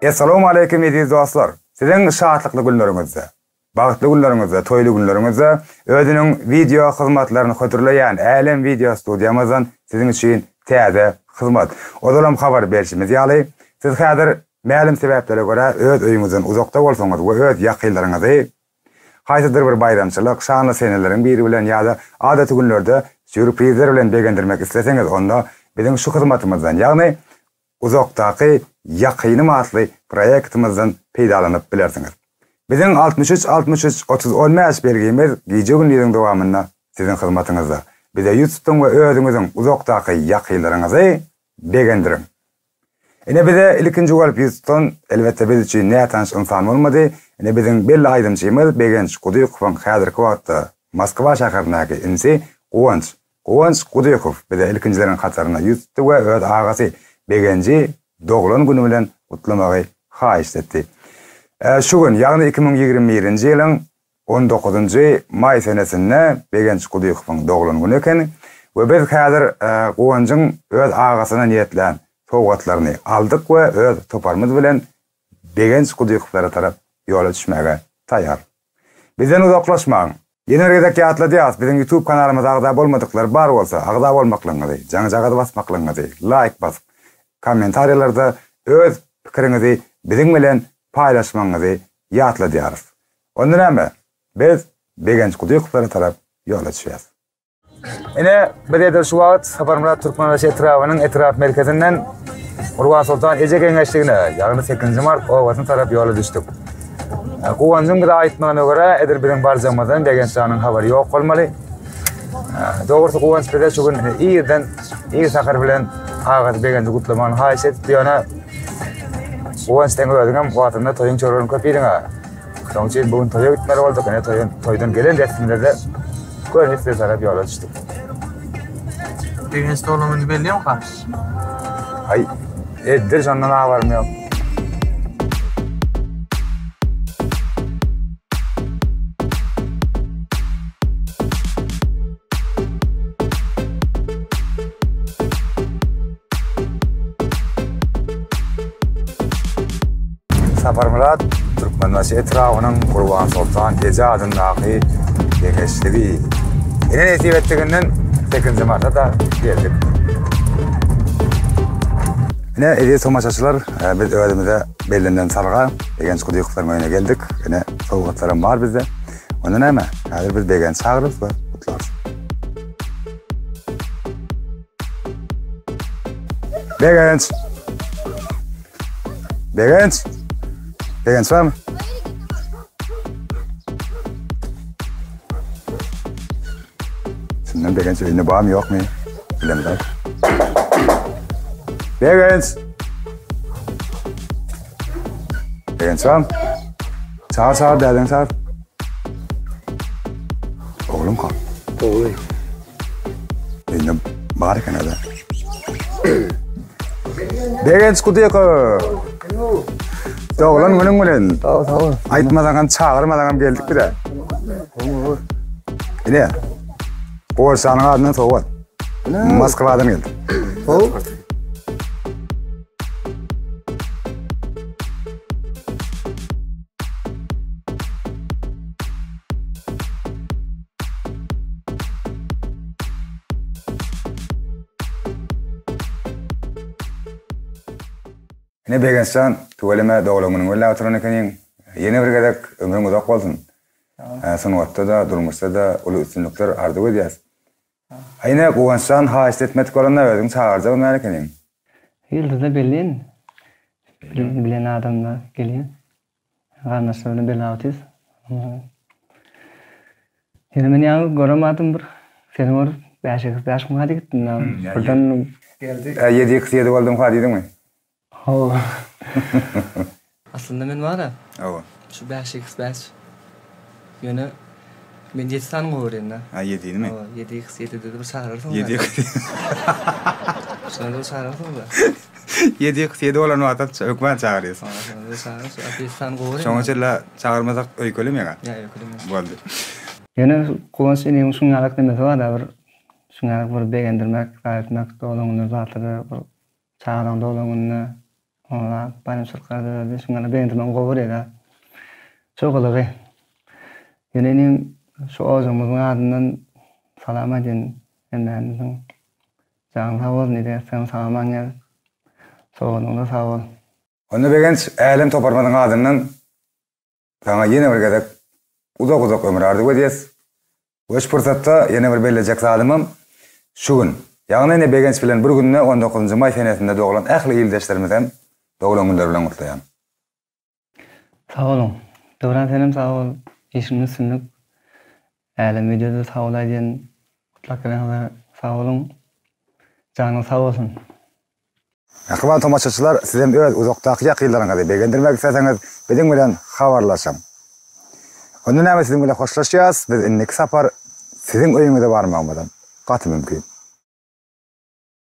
Essalawmaleýkim eziz dostlar! Siziň şatlykly günleriňizde, bagtly günleriňizde, toýly günleriňizde özüniň wideo hyzmatlaryny hödürleýän Älem wideo studiýamyzdan siziň üçin täze hyzmat. Ozalam habar berşimiz ýaly, siz häzir mälim sebäplere görä öz öýüňizden uzakda bolsaňyz we öz ýakynlaryňyzy haýsydyr bir baýramçylyk, şanly seneleriň biri bilen ýa-da adaty günlerde sýurprizler bilen begendirmek isleseňiz onda biziň şu hyzmatymyzdan ýagny Uzakdaky ýakynym atly proýektimizden peýdalanyp bilersiňiz. Biziň 63 63 30 15 belgimiz gije-gündiziň dowamynda siziň hyzmatyňyzda. Bize ýüz tutuň we özüňiziň uzakdaky ýakynlaryňyzy begendiriň. Ine bize ilkinji bolup ýüz tutan, elbetde biz üçin nätanyş ynsan bolmady, ine biziň belli aýdymçymyz Begenç Gudykowyň häzirki wagtda Moskwa şäherindäki inisi Guwanç Guwanç Gudykow bize ilkinjileriň hatarynda ýüz tutdy we öz agasy Begenji doglan güni bilen gutlamagy haýyşt etdi. Şu gün, ýagny 2021-nji ýylyň on dokuzynjy maý senesinde Begenç Gudykowyň doglan güni eken we biz häzir Guwanjyň öz agasyna niýetlän sowgatlaryny aldyk we öz toparymyz bilen Begenç Gudykowlara tarap ýola düşmäge taýýar. Bizden uzaklaşmaň! Ýene bir gezek ýatladýas, biziň YouTube kanalymyza agza bolmadyklar bar bolsa, agza bolmaklygyňyzy, jaňjagazy basmaklygyňyzy, laýk basyp, kommentariýalarda öz pikiriňizi biziň bilen paýlaşmagyňyzy ýatladýarys. Onda näme, biz Begenç Gudykowlara tarap ýola düşýäs. Ine, biz edil şu wagt Saparmyrat Türkmenbaşy etrabynyň etrap merkezinden Gurbansoltan eje geňeşligine, ýagny 8-nji mart obasyna tarap ýola düşdük. Guwanjyň bize aýtmagyna görä, edil biziň barjagymyzdan Begenç janyň habary ýok bolmaly. Dogrusy Guwanç bize şu gün irden ir sahar bilen agasy Begenji gutlamagyny haýyş edipdi, ýöne Guwanç seň özüňem wagtynda toýuň çöregini köp iýdiň-ä. Şonuň üçin bu gün toýa gitmeli bolduk. Ine toýun, toýdan gelen dessimize göni size tarap ýola düşdük. Begenç doglan günü belli ýoňka? Aý, edil şondan habarym ýok. Saparmyrat Türkmenbaşy etrabynyň Gurbansoltan eje adyndaky geňeşligi. Ine nesip etdiginden 8-nji marta-da geldik. Ine eziz tomaşaçylar, e, biz özümize bellenilen salga Begenç Kudykowyň öýüne geldik. Ine sowgatlaram bar bizde. Onda näme? Häzir biz Begenç çagyrarys we gutlarys. Begenç. Begenç. Begenç barmy? Şundan Begenç öýünde barmy ýokmy? Bilemzok. Begenç. Begenç barmy? Çagyr çagyr dädeňi çagyr. Oglum kal. Ogly. Indi bar eken öyle. Begenç Kudykow. Doglan günüň bilen. Sag ol, sag ol. Aýtmasaňam, çagyrmasaňam geldik bir-de. Ine. Gorsanyň adyndan sowgat. Moskwadan geldi. Ine Begençjan, tüweleme doglan günüňi belläp oturan ekeniň. Ýene bir gezek ömrüň uzak bolsun. Sungatda-da, durmuşda-da uly üstünlikler arzuw edýäs. Ine Guwançjan haýyşt etmedik bolanda özüň çagyrjagam däl ekeniň. Ýyldyzda belli indi. Bilen adamlar gelýär. Garyndaşlar bilen bela otyrys. Ýöne men ýaňy göremadym bir seni görüp bäş x bäş müň hadi gitdim da. Birden geldi. Ýedi x ýedi boldumka diýdiňmi? Hawa. Aslynda men bar-a. Hawa. Şu bäş x bäş. Ýöne men ýedi sany gowy görýän-dä. Ha ýedinimi? Hawa, ýedi x ýedide bir çagyrarsyň. Ýedi x. Şonda bir çagyrarsyň-da. Ýedi x ýedi bolan wagtam hökman çagyrýas. Hawa, şonda bir çagyr, şu ýedi sany gowy görýän. Şoňa çenli çagyrmasak öýkelemeň-ä. Ýa, öýkelemen. Boldy. Ýöne Guwanç inimiň şuňňalak nemesi bar-da bir şuňňalak bir begendirmek, zat etmek doglan günde zatlara bir çagalaň doglan gününe. Oňa baýramçylyklar berdi. Şuňa begendirmem gowy bolýar. Şo gyzygy. Ýöne inim şu ojagymyzyň adyndan salam aýdýan hemmämiziň. Janyň sag bolsun diýdi. Sen sag-aman gel. Sowanyňda sag bol. Onda Begenç Älem toparymyzyň adyndan saňa ýene bir gezek uzak-uzak ömür arzuw edýäs. We şu pursatda ýene bir bellejek zadymam şu gün, ýagny ine Begenç bilen bir günde on dokuzynjy maý senesinde doglan ähli ildeşlerimizem doglan günleri bilen gutlaýan. Sag boluň. Döwran senem sag bol. Işiňde üstünlik. Älem wideoda sag bol aýdýan gutlap geleniňize sag boluň. Janyňyz sag bolsun. Mähriban tomaşaçylar sizem öz uzakdaky ýakynlaryňyzy begendirmek isleseňiz biziň bilen habarlaşyň. Onda näme siziň bilen hoşlaşýas biz indiki sapar siziň öýüňize barmagymyzam gaty mümkin.